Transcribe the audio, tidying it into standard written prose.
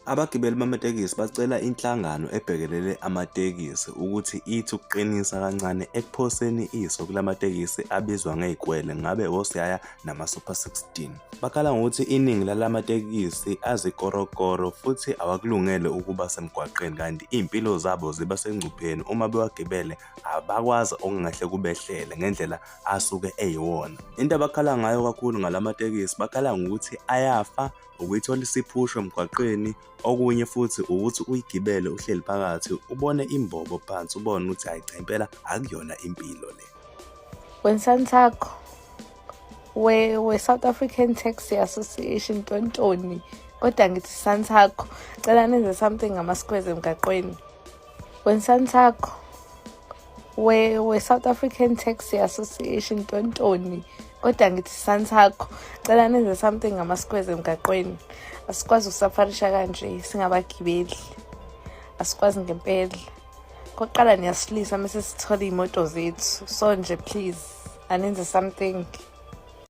Abagibeli bamatekisi bacela inhlangano ebhekelele amatekisi ukuthi ithi ukuqinisa kancane ekuphoseni iso kula matekisi abizwa ngey'kwele, ngabe osiyaya nama-Super 16. Bakhala ngokuthi iningi lala matekisi azikorokoro futhi awakulungele ukuba semgwaqeni, kanti iy'mpilo zabo ziba sengcupheni uma bewagibele, abakwazi okungahle kubehlele ngendlela asuke eyiwona. Into abakhala ngayo kakhulu ngala matekisi, bakhala ngokuthi ayafa ukuyithola isiphushwa emgwaqeni. Okunye futhi ukuthi uyigibele uhleli phakathi, ubone imbobo phansi, ubone ukuthi hhayi cha, impela akuyona impilo le. WeNsanthakho we-South African Taxi Association, Tontoni, kodwa ngithi Santhakho, cela nenze something ngama-squares emgaqweni. WeNsanthakho we-South African Taxi Association, Tontoni, kodwa ngithi Santhakho, cela nenze something ngama-squares emgaqweni. Asikwazi ukusapharisha kanje singabagibeli, asikwazi ngempela. Kokuqala niyasilisa mase sithola iy'moto zethu, so nje please anenze something.